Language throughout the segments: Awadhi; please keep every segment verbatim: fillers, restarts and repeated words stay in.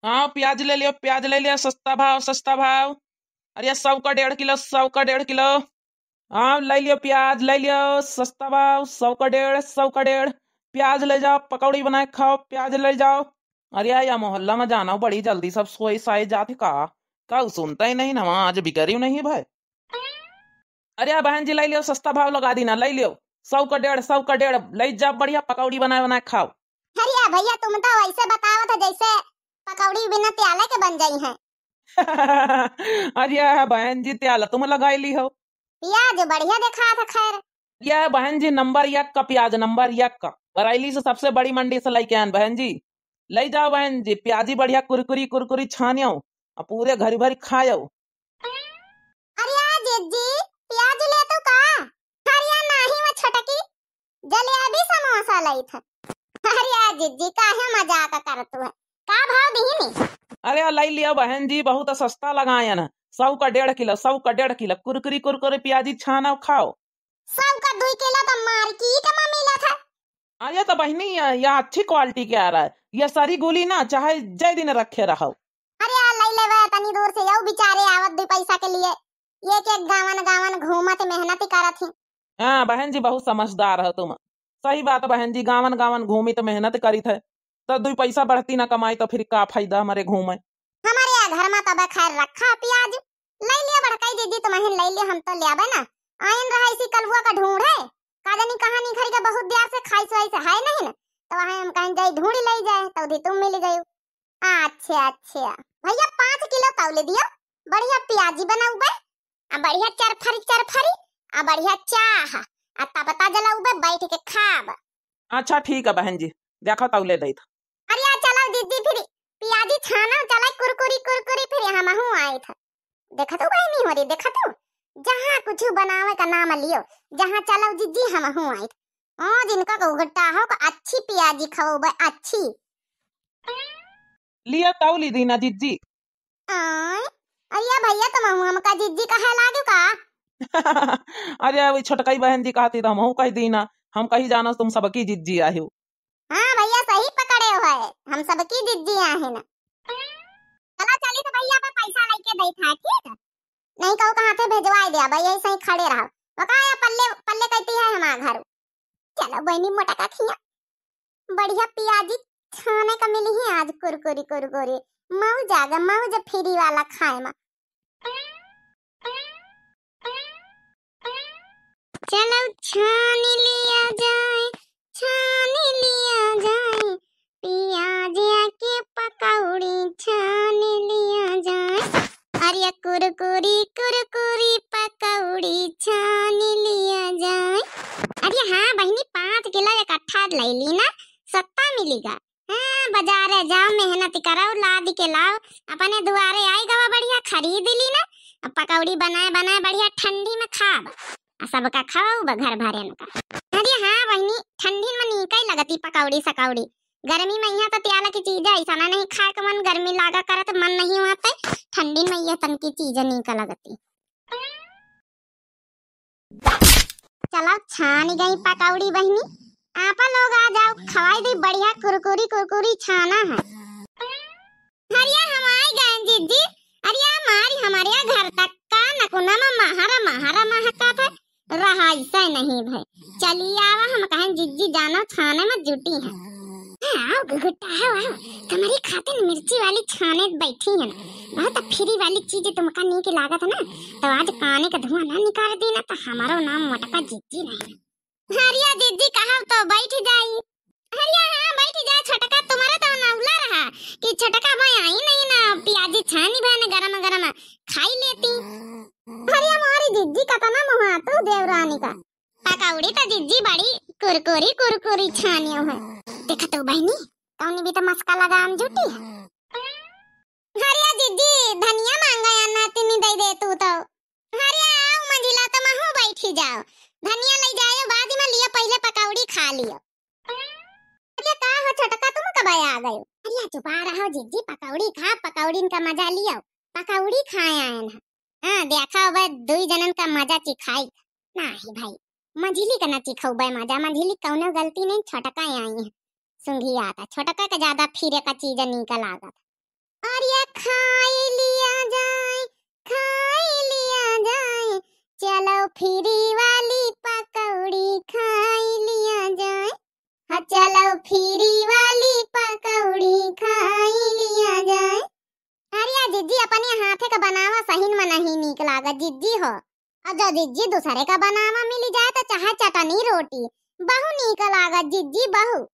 हाँ, प्याज ले लियो, प्याज ले लियो, सस्ता भाव, सस्ता भाव। अरे, सौ का डेढ़ किलो, सौ का डेढ़ किलो। हाँ, ले लियो प्याज, ले लियो, सस्ता भाव, सौ का डेढ़, सौ का डेढ़। प्याज ले जाओ, पकौड़ी बनाए खाओ, प्याज ले जाओ। अरे, या मोहल्ला में जाना बड़ी जल्दी, सब सोए साए जात है का? का सुनता ही नहीं ना, आज बिगड़ी नहीं भाई। अरे बहन जी, ले लियो, सस्ता भाव लगा दी ना, ले लियो, सौ का डेढ़, सौ का डेढ़, ले जा, बढ़िया पकौड़ी बनाए बनाए खाओ। अरे भैया, तुम तो वैसे बतावत है जैसे पकौड़ी बिना त्याले के बन जाई है। अरे बहन जी, त्याला तुम लगाई ली हो। प्याज बढ़िया देखा था खैर। ये बहन जी, नंबर एक का प्याज, नंबर एक का, बरैली से सबसे बड़ी मंडी से लेके आन बहन जी। ले जाओ बहन जी, प्याजी बढ़िया कुरकुरी कुरकुरी छानियो और पूरे घर भर खायो। अरे आ जिज्जी, प्याज ले तू का? अरे आ नाही वो छटकी, जलेबी समोसा लई था। अरे आ जिज्जी, काहे मजाक करत है? का भाव दीनी? अरे आ लई लिया बहन जी, बहुत सस्ता लगायन है। सौ का डेढ़ किलो, सौ का डेढ़ किलो, कुरकुरी कुरकुरी प्याजी छानो खाओ। सौ का दुई किलो तो मार्केट में मिला था। अरे तो बहनी, या, या अच्छी क्वालिटी के आ रहा है, या सरी गुली ना, चाहे जय दिन रखे रहो। अरे आ लई लेवे, तनी दूर से यऊ बेचारे आवत दुई पैसा के लिए, एक एक गावन गावन घूमत मेहनत करत ही। हाँ बहन जी, बहुत समझदार हो तुम। सही बात बहन जी, गावन गावन घूमी तो मेहनत करी थे, तो दुई पैसा बढ़ती ना कमाई तो फिर का फायदा हमारे घूमे। हमारे या घर में तबे खैर रखा प्याज, ले लिया बड़काई दीदी, तुम हिन ले लिया, हम तो ले आबे ना। आयन रहा इसी कलुआ का ढूंढे, का जानी कहाँ निखर के, बहुत देर से खाई सोई से है नहीं ना, तो वहाँ हम कहें जाई ढूंढ ले जाए, तो दी तुम मिल गई। अच्छा अच्छा भैया, पाँच किलो तौले दियो, बढ़िया प्याजी बनाउबे, आ बढ़िया चरफरी चरफरी, आ बढ़िया चाह, आ तपता जलाउबे, बैठ के खाब। अच्छा ठीक है बहन जी, देखो तौले दई था। अरे आ चलो दीदी, फिर पियाजी छानो चला कुरकुरी कुरकुरी, फिर हमहू आई था। देखा तू बहनी हो रे, देखा तू, जहाँ कुछ बनावे का नाम लियो, जहाँ चलो जिज्जी हमहू आई था। ओ जिनका को घट्टा हो का अच्छी पियाजी खवोबे, अच्छी। लिया तौली दीना जिज्जी। आय, अरे भैया, तुम हमका जिज्जी कहे लागो का? अरे, वही छोटकई बहन जी कहती तो हमहू कह दीना, हम कही जानो तुम सबकी जिज्जी आहियो। हाँ भैया, सही पकड़े हो है, हम सबकी जिज्जी आहिन। चला चली तो भैया पे पैसा लेके दे था, ठीक है? नहीं कहू कहाँ थे भेजवाए दिया भैया, ऐसे ही खड़े रहो। वो कहा या पल्ले, पल्ले कहती है हमारा घर। चलो बहनी मोटा का खिया, बढ़िया पियाजी छाने का मिली है आज, कुरकुरी कुरकुरी, मौज आ गा, मौज फ्री वाला खाए में। चलो छान लिया जाए, छान लिया जाए, पियाज के पकौड़ी छान लिया जाए। अरे कुरकुरी कुरकुरी पकौड़ी छान लिया जाए। अरे हाँ बहिनी, पाँच किलो इकट्ठा ले ली ना, सस्ता मिलेगा। हाँ, बाजारे जाओ, मेहनत करो, लाद के लाओ, अपने दुआरे आई गवा, बढ़िया खरीद ली ना, अब पकौड़ी बनाए बनाए बढ़िया ठंडी में खाब, आ सबका खवाऊब घर भरेन का। अरे हाँ बहिनी, ठंडी में नीक ही लगती पकौड़ी सकौड़ी। गर्मी में यहाँ तो त्याला की चीज है, ऐसा ना नहीं खाए के मन, गर्मी लागा करत मन नहीं हुआ पे, ठंडी में ये तन की चीज नीक लगती। चलो छान गई पकौड़ी बहिनी, आपा लोग आ जाओ, खवाई दी बढ़िया कुरकुरी कुरकुरी छाना है। हरिया हम आई गए जिज्जी, अरे हमारी हमारे घर तक का नकुना में महारा महारा महका था, रहा ऐसा नहीं भाई। चली आवा, हम कहें जिज्जी जानो छाने में जुटी है। हाँ, आओ गुगुट्टा, आओ, आओ, तुम्हारी खातिर मिर्ची वाली छाने बैठी है ना, बहुत फ्री वाली चीज तुमका नीक लागत है ना, तो आज काने का धुआं ना निकाल दी ना, तो हमारो नाम मोटका जिज्जी नहीं। हरिया जिज्जी कहा तो बैठ जाई। हरिया हाँ, बैठ जा छोटका, तुम्हारा तो नौला रहा कि छोटका भाई आई नहीं ना, पियाजी छानी बहन गरम गरम खाई लेती। हरिया मारी जिज्जी कतना मुहा तू देवरानी का। पकौड़ी तो जिज्जी बड़ी कुरकुरी कुरकुरी छानियो है। देखा तो बहनी, कौनी भी तो मस्का लगाम जुटी है। हरिया जिज्जी, धनिया मांगा या ना, तिनी दे दे तू तो। हरिया आओ मंझिला, तो महू बैठी जाओ। धनिया ले जायो बाद में, लियो पहले पकौड़ी खा लियो। अरे का हो छोटका, तुम कब आ गयो? अरे चुपा रहो जिज्जी, पकौड़ी खा, पकौड़ी का मजा लियो। पकौड़ी खाए आए ना। हाँ, देखा अब दुई जनन का मजा चिखाई। नाही भाई, मझिली का ना चिखौबे मजा, मझिली कौनो गलती नहीं, छोटका आई है। सुंघी आता, छोटका के ज्यादा फिरे का चीज नीक लागत। अरे खाई लिया जाए, खाई लिया जाए, चलो फ्री वाली पकौड़ी खाई लिया जाए। हाँ, चलो फ्री वाली पकौड़ी खाई लिया जाए। अरे या जिज्जी, अपने हाथे का बनावा सही में नहीं नीक लागत जिज्जी हो। और जो जिज्जी दूसरे का बनावा मिली जाए तो चाहे चटनी रोटी, बहु नीक लागत जिज्जी बहु।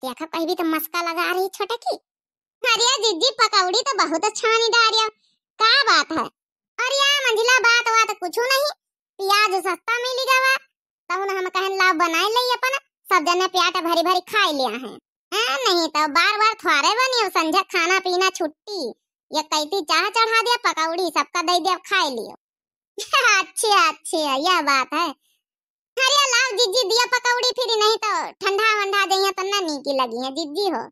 देखा कहीं भी तो मस्का लगा रही छोटकी। अरे जिज्जी, पकौड़ी तो बहुत छानी डारिया, का बात है? अरे या मंझिला, बात वात कुछ नहीं, प्याज सस्ता मिली गवा, तहुन हम कहन लाओ बनाई लई अपन, सब जने प्याट भरी भरी खाई लिया है। हाँ, नहीं तो बार बार थ्वारे बनियो, संझा खाना पीना छुट्टी, ये कैती चाह चढ़ा दिया, पकौड़ी सबका दे दिया, खाई लियो। अच्छा अच्छा, यह बात है। अरे लाओ जिज्जी दिया पकौड़ी फिर, नहीं तो ठंडा वंडा जइया तो ना नीकी लगी है जिज्जी हो।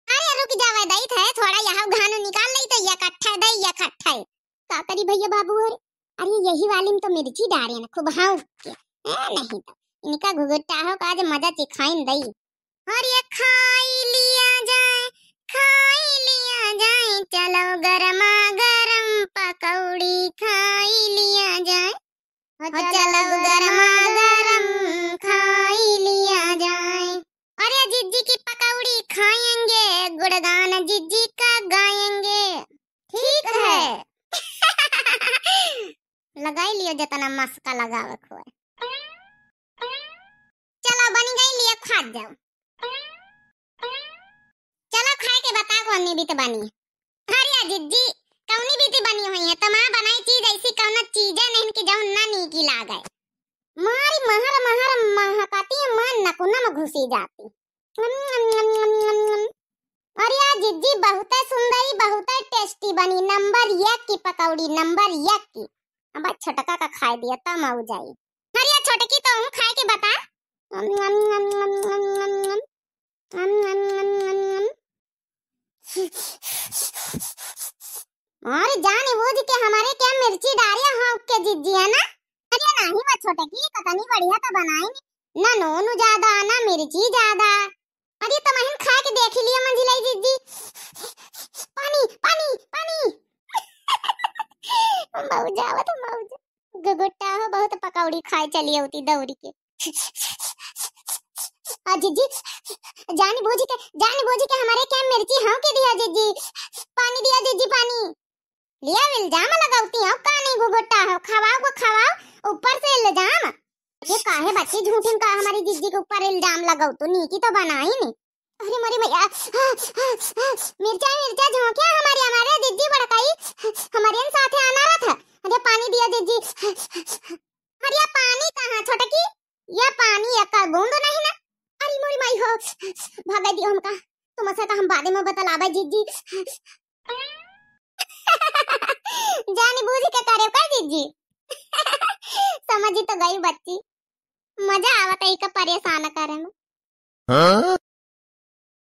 अरे रुक जावे दई थे, थोड़ा यह घानो निकाल लई तो ये कट्ठा दे, ये कट्ठा। का करी भैया बाबू, अरे, अरे यही वाली में तो मिर्ची डारे ना खूब हाँ के। ए, नहीं तो इनका घुघुट्टा हो का आज मजा चिखाइन दई। अरे खाई लिया जाए, खाई लिया जाए, चलो गरमा गरम पकौड़ी खाई लिया जाए। हो चलो गरमा गरम खाई लिया जाए। अरे जिज्जी की पकौड़ी खाएंगे, गुणगान जिज्जी का गाएंगे। ठीक है। लगाई लियो जितना मस्का लगावे खोए। चलो बनी गई, लियो खा जाओ। चलो खाए के बता कौनी बीत बनी। अरे जिज्जी, कौनी बीत बनी हुई है? तमा बनाई चीज ऐसी कौनो चीजे नहीं कि जौन ना नीकी लागे। मारी महर महर महकती मन नकुना में घुसी जाती। अम, अम, अम, अम, अम, अम। अरे या जिज्जी, बहुते सुंदरी, बहुते टेस्टी बनी, नंबर एक की पकौड़ी, नंबर एक की। अब छोटका का खाए दिया तब मऊ जाई। अरे या छोटकी, तो हूँ खाए के बता। अम, अम, अम, अम, अम, अम, अम। अम, अम, अम, अम, अम। अरे जानी बूझ के हमारे क्या मिर्ची डारिया हो के जिज्जी, है ना? अरे नहीं वो छोटकी, कतनी बढ़िया तो बनाई नी। ना नून ज्यादा, ना मिर्ची ज्यादा। अरे तमहिन खा के देखी लियो मंझिलाई जिज्जी। पानी, पानी, पानी। मौजा आवत, मौजा। गुगुट्टा हो बहुत पकौड़ी खाए चली होती दौड़ी के। आ जिज्जी, जानी बूझी के, जानी बूझी के हमारे क्या मिर्ची हो के दिया जिज्जी। पानी दिया जिज्जी, पानी। लिया इल्जाम लगावती हो, का नहीं गुगुट्टा हो, खवाओ को खवाओ, ऊपर से इल्जाम। ये काहे बच्ची झूठिन का हमारी जिज्जी के ऊपर इल्जाम लगावतू, नीकी तो बनाई नहीं। अरे मोरी मैया, मिर्चा, मिर्चा झोंक्या हमारे, हमारे जिज्जी बड़काई, हमारे इन साथे आना रहा था। अरे पानी दिया जिज्जी। अरे पानी कहाँ छोटकी, ये पानी एक बूंद नहीं ना। अरे मोरी माई हो, भागे दियो हमका, तुमसे तो हम बादे में बतलावे जिज्जी। जानी बूझी के करे का जिज्जी? समझी तो गई बच्ची, मजा आवत है इका परेशान करे में। हाँ?